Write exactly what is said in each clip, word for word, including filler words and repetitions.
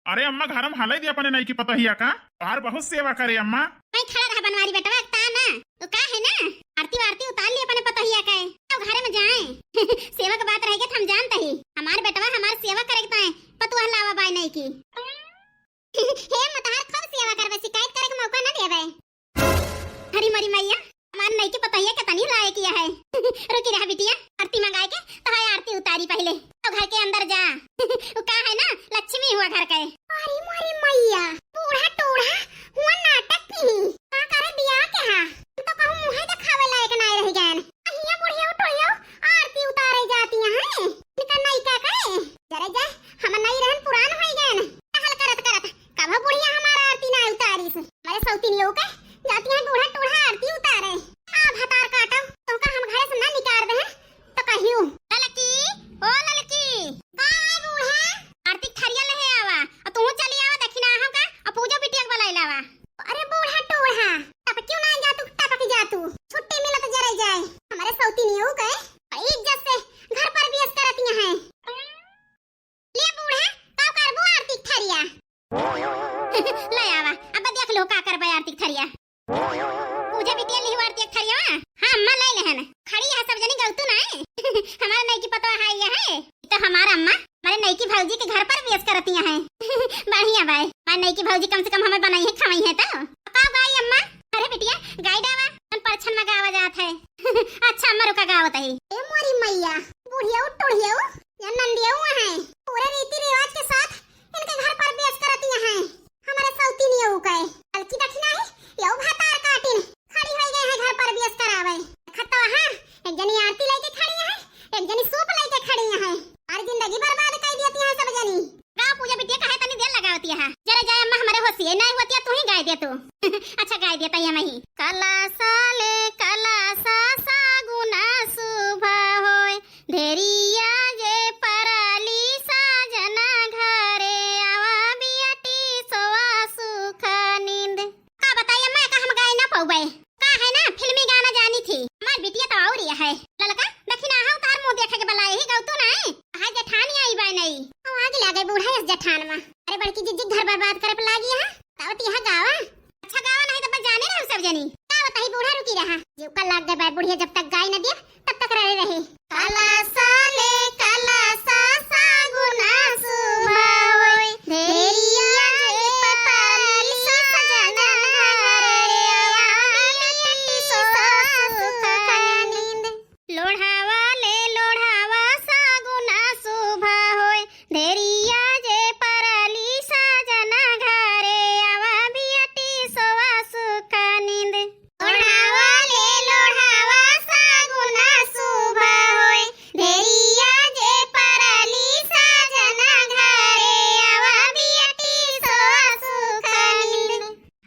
अरे अम्मा, घर में हलइ दे अपने नइकी पतोहिया का, तोहार बहुत सेवा करे अम्मा। मैं खड़ा रहा बनवारी बेटवा, एक ता ना, तो का है ना, आरती वारती उतार ली अपने पतोहिया का, तो घरे में जाए। सेवा के बात रह गया, हम जानते ही, हमार बेटवा हमार सेवा करे के ताए पतोह लावा बाय नइकी। हे अम्मा, तोहार खूब सेवा करबे, शिकायत करे के मौका ना देबे। हरी मरी मैया, हमार नइकी पतोहिया के तनी लायक ही है। रुकी रहा बिटिया, आरती मंगाए के तोहार आरती उतारी पहिले। तो घर के अंदर जा। वो का है ना, लक्ष्मी हुआ घर के। अरे मोरी मैया, बूढ़ा टूढ़ा हुआ नाटक की। का करे बियाह के हा? हम तो कहूँ मुँहे देखावे लायक नाय रह गए। हिया बुढ़िया टोहिया आरती उतारे जाती हैं। इनका नइका का है? जरे जा, हम नई रहन पुरान होई गए। टहल करत करत कबो बुढ़िया हमार आरती ना उतारिस। हमारे सौतिनियो के जाती है बूढ़ा टूढ़ा आरती उतारे। आ भतार काटो, तुमका हम घरे से ना निकार दे, तो कहियो। ललकी, ओ ललकी। का है बूढ़ा? आरती थरिया ले आवा, और तू चली आवा, दखिना हो का, और पूजा बिटिया के बुलाई लावा। अरे बूढ़ा टूढ़ा, टपकियो ना जा तू, टपक जा तू। छुट्टी मिलत जरे जाए। हमारे सौतिनियो के इज्जत से घर पर बेस करती हैं। ले बूढ़ा, का करबू आरती के थरिया? ले आवा, अब देख लो का करबे आरती के थरिया। पूजा बिटिया लिहू आरती के थरिया? हाँ अम्मा, ले लेहन। खड़ी है सब जनी गौतू ना है। हमारे नइकी पतोह है ये है। तो हमारा अम्मा हमारे नइकी भौजी के घर पर बेस करती हैं। बढ़िया बाय, हमारे नइकी भौजी कम से कम हमें बनाई है, खवाई है तो। का गाई अम्मा? अरे बिटिया, गाई डावा, हम परछन में गावा जात है। अच्छा अम्मा, रुका गावत है। ए मोरी मैया, बुढ़िया टुढ़िया या नंदिया है, पूरे रीति रिवाज के साथ इनके घर पर बेस करती हैं। हमारे सौतिनियो के अलकी दखिना है, यो भतार काटिन खड़ी होई गए हैं घर पर बेस करावे। खत्ता हाँ, एक जनी आरती लेके खड़ी है, एक जनी सूप लेके खड़ी है, और जिंदगी बर्बाद कर देती हैं सब जनी। गाओ पूजा बिटिया, काहे तनी देर लगावती है? जरा जाए अम्मा, हमारे होशिये नाय होती है, तू ही गाय दे तू। अच्छा गाय देता है मैं ही। कलासा ले कलासा सागुना शुभ होय, धेरिया जे परली साजना घरे, आवा बियटी सोवा सुख नींद। का बताई अम्मा, का हम गाय ना पउबे? का है ना, फिल्मी गाना जानी थी। हमार बिटिया तो और ये है। ललका, दखिना हो, तार मुंह देखे के बलाए ही गौतू ना है। हाय जेठानी आई बाय नहीं। ओ आगे लागे बूढ़ा इस जेठान में। अरे बड़की जिज्जी घर बर्बाद करे पे लागी है। तावत यहाँ गावा। अच्छा गावा नहीं तो बस जाने रहो सब जनी। का बताई बूढ़ा रुकी रहा। जीव का लाग गए बाय बुढ़िया जब तक गाय न दिया तब तक रहे रहे। कलासा ले कलासा सागुना शुभ होय, धेरिया जे परली साजना घरे, आवा बियटी सोवा सुख नींद। लोढ़ावा ले लोढ़ावा सागुना शुभ होय, धेरिया जे परली साजना घरे, आवा बियटी सोवा सुख नींद। लोढ़ावा ले लोढ़ावा सागुना शुभ होय, धेरिया जे परली साजना घरे, आवा बियटी सोवा सुख नींद।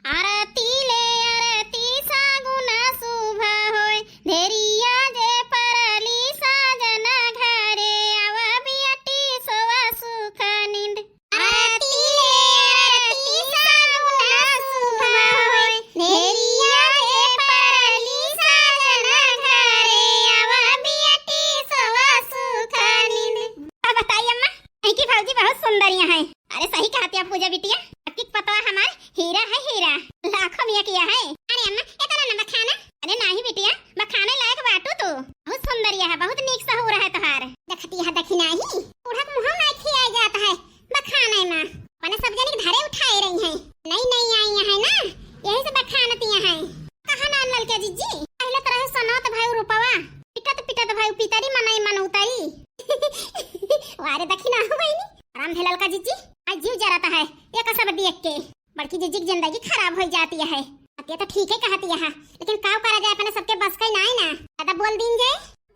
आरती ले आरती सागुना शुभ होय, धेरिया जे परली साजना घरे, आवा बियटी सोवा सुख नींद। आरती ले आरती सागुना शुभ होय, धेरिया जे परली साजना घरे, आवा बियटी सोवा सुख नींद। अब बताई अम्मा, इनकी भौजी बहुत सुंदरिया है। अरे सही कहती है पूजा बिटिया, आपकी पतवा हमार हीरा है हीरा, लाखों में एक है। अरे अम्मा, इतना न बखाना। अरे नाही बिटिया, बखाने लायक बाटू तू। बहुत सुंदरिया है, बहुत नीक सहूर है तोहार। देखती है दखिना ही, बूढ़ा के मुँह ना खिया जाता है बखाने में। अपने सब जने के धरे उठाए रही हैं, नई नई आई है ना, यही से बखानती हैं। कहा ना ललका जिज्जी, पहले तो रहे सनौत भाई रूपवा, पिटत पिटत भाई पितरी मनई मन उतरी। वारे दखिना हो बहिनी, आराम भेल ललका जिज्जी, आज जीव जरत है एक सब देख के। बड़की जिज्जी की जिंदगी खराब हो जाती है। अतिया तो ठीक है कहती है, लेकिन का करा जाए, अपने सबके बस का ही ना है ना, ज्यादा बोल दीन जे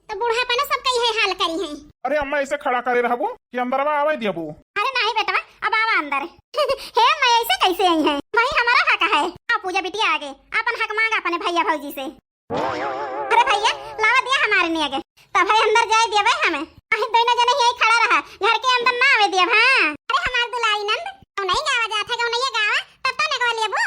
तो बूढ़ा अपना सब कही है हाल करी है। अरे अम्मा, ऐसे खड़ा करे रहबू कि अंदरवा आवे देबू? अरे नाही बेटवा, अब आवा अंदर। हे अम्मा, ऐसे कैसे आई है? भाई हमारा हक है। आ पूजा बिटिया आगे अपन हक मांगा अपने भैया भौजी से। अरे भैया, लावा दिया हमारे निया के, तब है अंदर जाए दिया भाई हमें। अही दोनों जने ही खड़ा रहा, घर के अंदर ना आवे दिया। हाँ, अरे हमार दुलारी नंद, कौन नहीं गावा जात है, कौन नहीं गावा, तब तो नगवा लेबू।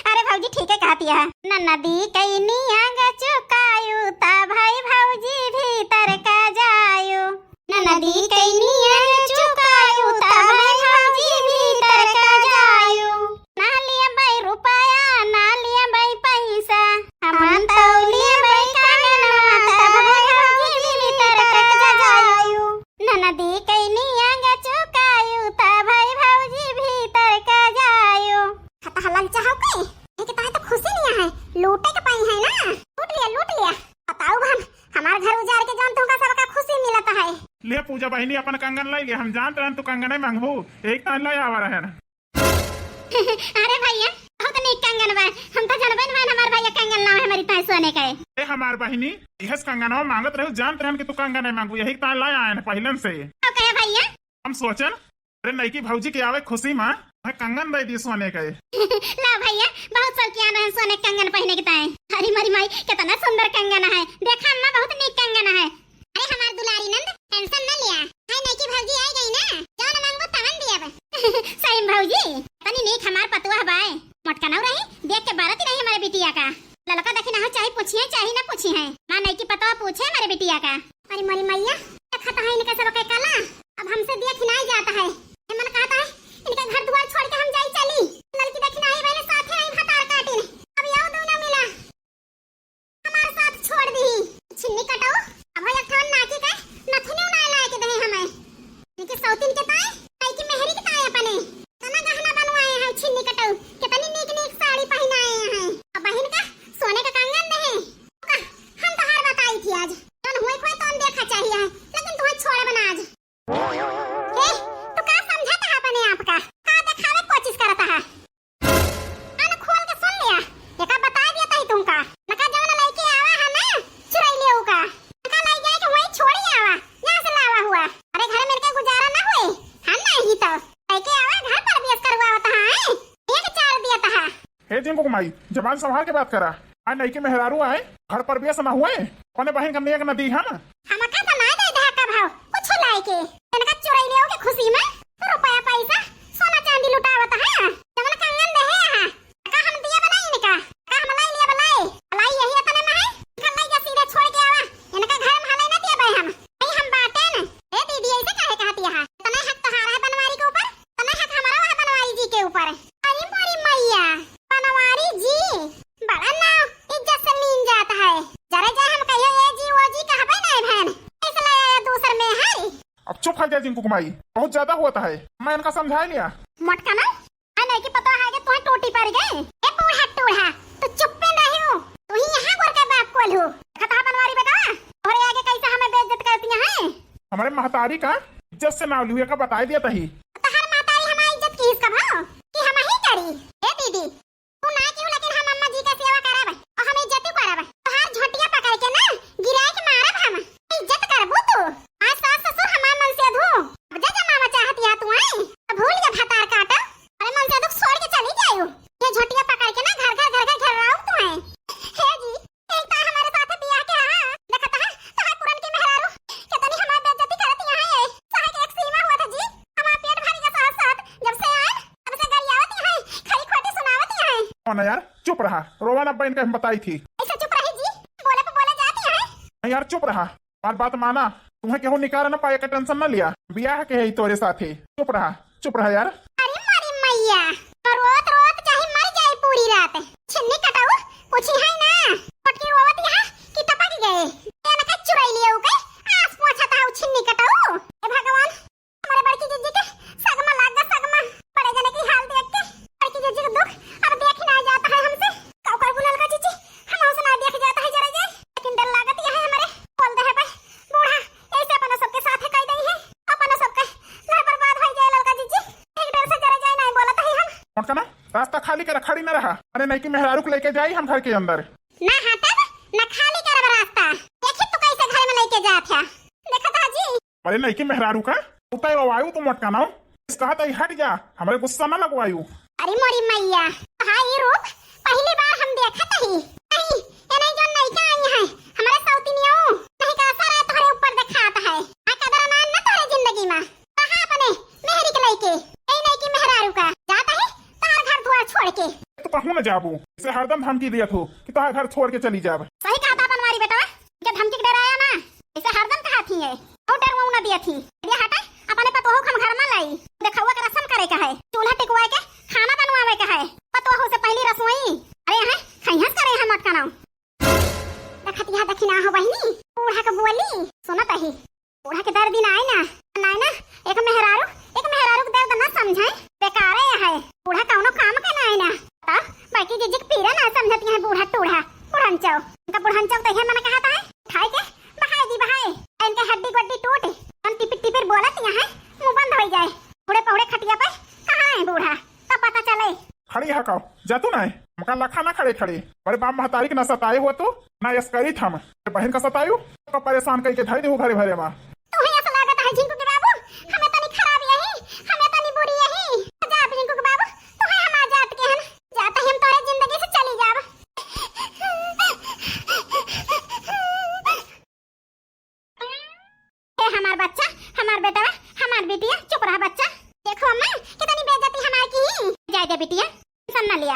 अरे भौजी, ठीक है कहती है। ननदी कइनी आग चुकायु, ता भाई भौजी भीतर का जायु। ननदी कइनी आग चुकायु, ता भाई भौजी भीतर बहिनी अपन कंगन लइ लिया, हम जानत रहन तू कंगने मांगबू, यही ताईं लइ आवा रहन। अरे भइया, बहुत नीक कंगन बा। हम तो जनबे न भइन हमार भइया कंगन लावे हमरी ताईं सोने के। ए हमार बहिनी, इहस कंगनवा मांगत रहू, जानत रहन कि तू कंगने मांगबू, यही ताईं लइ आयन पहिलन से। तो कहे भइया? हम सोचन, अरे नइकी भौजी के आवे खुशी मा, मैं कंगन दइ दी सोने के। ला भइया, बहुत शौकिया रहन सोने के कंगन पहिने के ताईं। अरे मोरी माई, केतना सुंदर कंगन है। देखा अम्मा, बहुत नीक कंगन है। अरे हमार दुलारी नंद, tension न लिया। हाय नइकी भौजी आइ गई ना, जवन मांगबो तवन दियब। सही में भौजी, तनी नीक हमार पतोह बाय। मोटकनऊ रही, देख के बरत रही हमरे बिटिया का। ललका दखिनहा चाहे पूछिहैं, चाहे न पूछिहैं, माँ नइकी पतोह पूछे हमरे बिटिया का। अरे मोरी मइया, देखत है इनका सब के कला, अब हमसे देख नाहीं जात है। ए मन कहत है, इनका घर दुआर छोड़ के हम जाई चली। ललकी दखिनहा बहिन साथे रही भतार काटिन, अब यौ दुनो मिला हमार साथ छोड़ दी। छिन्नी कटऊ, अब एक ठन नाकी के नथुनी नाहीं लाए के देहे हमें। इनके सौतीन के ताईं, ताईं की मेहरी के ताईं अपने। केतना गहना बनवाए हैं छिन्नी कटऊ, केतनी नीक नीक साड़ी पहिनाए हैं। अब बहिन का सोने का कंगन देहे। का हम तोहार बताई थी आज। जौन हुए खोए तौन देखा चाहिए है, लेकिन तुहें छोड़ब ना आज। ए, तू का समझत है अपने आप का? का देखावे कोशिश करत है? कान खोल के सुन लिया, एका बताइ दिया तही तुमका। नका जवन लइके आवा है ना, चुरइले उका। नका लइ जाए के वहीं छोड़ी आवा, यहाँ से लावा हुआ। अरे घर में इनके गुजारा ना होए, हम नहीं तो। लइके आवा घर पर बेस करवावत है, एक चार दिया तहा। हे जिंकू माई, जबान संभार के बात करा। आ नइकी मेहरारू आए, घर पर बेस ना हुए, अपने बहिन का नेग न दी हम। हमका तो नाहीं दे दे का भाव, कुछ लाए के। इनका चुरइले के खुशी में रुपया पैसा, सोना चांदी लुटावत है। जवन कंगन देहे है, का हम दिया बनाई इनका? का हम लाई लिया बनाई? लाई यही इतने में है। इनका लाई जा सीधे छोड़ के आवा। इनका घर में हलाई ना दिया भाई हम। नहीं हम बाटे न। ए दीदी, ऐसे काहे कहती है? इतना हक तोहार है बनवारी के ऊपर, इतना हक हमारा है बनवारी जी के ऊपर। अरे मोरी मैया, बनवारी जी, बड़ा नाव इज्जत से लीन जात है। जरे जाए हम कहियो ए जी, ओ जी कहबे नहीं भैन। इसलिए आया दूसर में है। अब चुप हो जा जिंकू माई, बहुत ज्यादा होत है। मैं इनका समझाइ लिया। मोटकनऊ, आ नइकी पतोह आगे तुहें टूटी पड़ गए। ए बूढ़ा टूढ़ा, तू चुप्पे रही हो। तू ही यहाँ गोर के बाप कोल हो। खतहा बनवारी बेटा, तोहरे आगे कैसे हमें बेइज्जत करती हैं? हमरे महतारी का इज्जत से नाव लिहुए का बताइ दिया तही। तोहार महतारी हमार इज्जत की इसका भाव कि हम ही करी? ए दीदी, तू ना केहू, लेकिन हम अम्मा जी के सेवा करब और हम इज्जत करब। तोहार झोटिया पकड़ के ना गिराए के मारब हम। इज्जत करबू तू? आज सास ससुर हमार मन से धू। अब जा जमावा चाहती है तू, आई? तो भूल जा भतार काटा। अरे मन से दुख छोड़ के चली जायू। ये झोटिया पकड़ के ना घर घर घर घर घर राउब तू, आई? हे जी, एक तो हमारे साथ बियाह के, हाँ, देखत है, तोहार पुरनकी मेहरारू, केतनी हमार बेइज्जती करती है, ये सहे के एक सीमा हुआ था जी, हमार पेट भरी के साथ साथ, जब से आए, तब से गरियावती है, खरी खोटी सुनावती है। ओ ना यार, चुप रहा, रोवा ना, बहन के हम बताई थी। ऐसे चुप रही जी, बोले पे बोले जाती है। नहीं यार, चुप रहा, हमार बात माना, तुम्हें केहू निकाल ना पाए, का tension ना लिया, बियाह के है तोरे साथे, चुप रहा। चुप रहा यार। अरे मोरी मैया, तो रोत रोत चाहे मर जाए पूरी रात। छिन्नी कटऊ, पूछी है ना, पटकी रोवत यहाँ कि टपक गए। एनका चुरई लिए उके, आस पोछत हऊ छिन्नी कटऊ। ए भगवान, हमारे बड़की जिज्जी के सगमा लाग गा, सगमा। बड़े जने की हाल देख के, बड़की जिज्जी के दुख अब देख ना जाता है हमसे। का करबू ललका जिज्जी, हम हमसे ना देख जाता है जरा जाए। लेकिन डर लागत यह है हमारे, बोल दे है भाई, बूढ़ा ऐसे अपना सबके साथ है कह दई है, अपना सबके घर बर्बाद हो जाए ललका जिज्जी, एक डर से जरा जाए नहीं बोलत है हम। मोटकना, रास्ता खाली करा, खड़ी न रहा। अरे नइकी मेहरारू के लेके जाई हम घर के अंदर। ना हटब, ना खाली करब रास्ता। देखी तू कैसे घर में लेके जात है। देखत हा जी। अरे नइकी मेहरारू का, उताई वायु तू मोटकना। इस कहा तई हट जा, हमरे गुस्सा ना लगवायु। अरे मोरी मैया, हाँ ई रूप पहली बार हम देखत ही। नहीं, ये नहीं जो नइका आई है, हमारे सौतिनियो नहीं का असर है तोहरे ऊपर दिखात है। आ कदर मान ना तोहरे जिंदगी में। कहा अपने मेहरी के लइके, ए नइकी मेहरारू का, जात ही तोहर घर दुआर छोड़ के। तू कहूँ न जाबू, इसे हरदम धमकी दियत हो कि तोहर घर छोड़ के चली जाब। सही कहत हा बनवारी बेटवा, के धमकी के डराया ना, इसे हरदम कहत ही है। और डरवाऊ ना दियत ही। ये हटे, अपने पतोहू के हम घर में लाई। देखौआ के रसम करे के है, चूल्हा टिकवाए के, खाना बनवावे के है। पतोहू से पहली रसोई। अरे यहाँ खैहस करे है मोटकना। देखत यह दखिना हो बहिनी, बूढ़ा के बोली सुनत ही। बूढ़ा के दर्द दिन आए ना, ना, ना, एक मेहरारू, एक मेहरारू के दर्द ना समझे, बेकारे है। बूढ़ा कौनो काम के ना आए ना। बताओ, बड़की जिज्जी के पीरा ना समझत है बूढ़ा टूढ़ा, बुढ़नचौ। इनका बुढ़नचौ तो यह मन कहत है, खाए के बहाए दी बहाए, इनके हड्डी गोड्डी टूट, हम टिपिर टिपिर यह कहो, जा तू ना, हमका लखा ना खड़े खड़े। बड़े बाप महतारी के ना सताए हो तू, ना यस करी थम। बहन का सतायु, का परेशान कई के धई देहु घरे भरे मा। तू ही ऐसा लागत है झिंकू के बाबू, हमें तनी खराब यही, हमें तनी बुरी यही। जा झिंकू के बाबू, तू है हमार जात के हन, जात ही हम तोरे जिंदगी से चली जाब। ए हमार बच्चा, हमार बेटवा, हमार बिटिया, चुप रहा बच्चा। देखो अम्मा, कितनी बेइज्जती हमार की। जाए दे बिटिया, टेंशन ना लिया,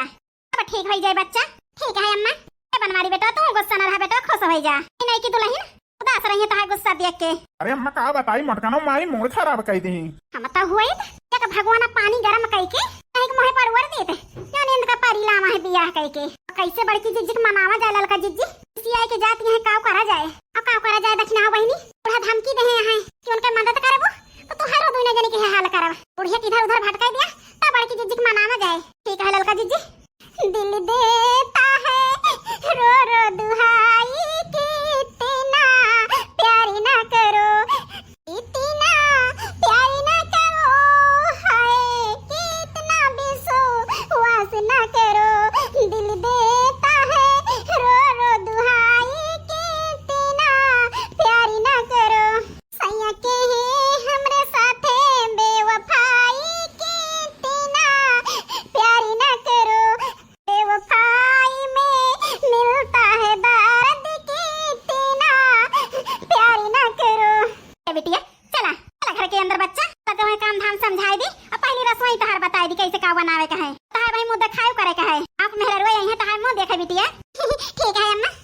अब ठीक होई जाए बच्चा। ठीक है अम्मा। ए बनवारी बेटा, तू गुस्सा ना रहा बेटा, खुश होई जा। ई नई की दुल्हन उदास रही है तहार गुस्सा देख के। अरे अम्मा, का बताई, मोटकनो माई मूड खराब कई दी। हम तो हुए एक भगवाना पानी गरम कई के कहीं के मुँह पर उड़ देते, जाने इनका परी लावा है बियाह कई के। कैसे बड़की जिज्जी के मनावा जाए ललका जिज्जी, इसी आई के जात यहाँ काव करा जाए। अब काव करा जाए दक्षिणा बहिनी, बूढ़ा धमकी दे हैं कि उनके मदद करबो तो तू हर दुनिया जने के हाल करब। बुढ़िया के इधर उधर भटकाई दिया, तब बड़की जिज्जी के मनावा जाए। ठीक है ललका जिज्जी। दिल देता है रो रो दुहाई, कितना प्यार ना करो, इतना प्यार ना करो, हाय कितना विश्वास ना करो। दिल देता है रो रो दुहाई, कितना प्यार ना करो। सैया के है हमरे साथे बेवफाई, कितना प्यार ना करो। बेवफाई में मिलता है दर्द, कितना प्यार ना करो। ए बिटिया, चला, चला घर के अंदर बच्चा, तो तुम्हें काम धाम समझाई दी, और पहली रसोई तहार बताई दी कैसे का बनावे का है। तहार भाई मुँह देखायो करे का है, आप मेहरा रोए यहीं तहार मुँह देखे बिटिया। ठीक है अम्मा।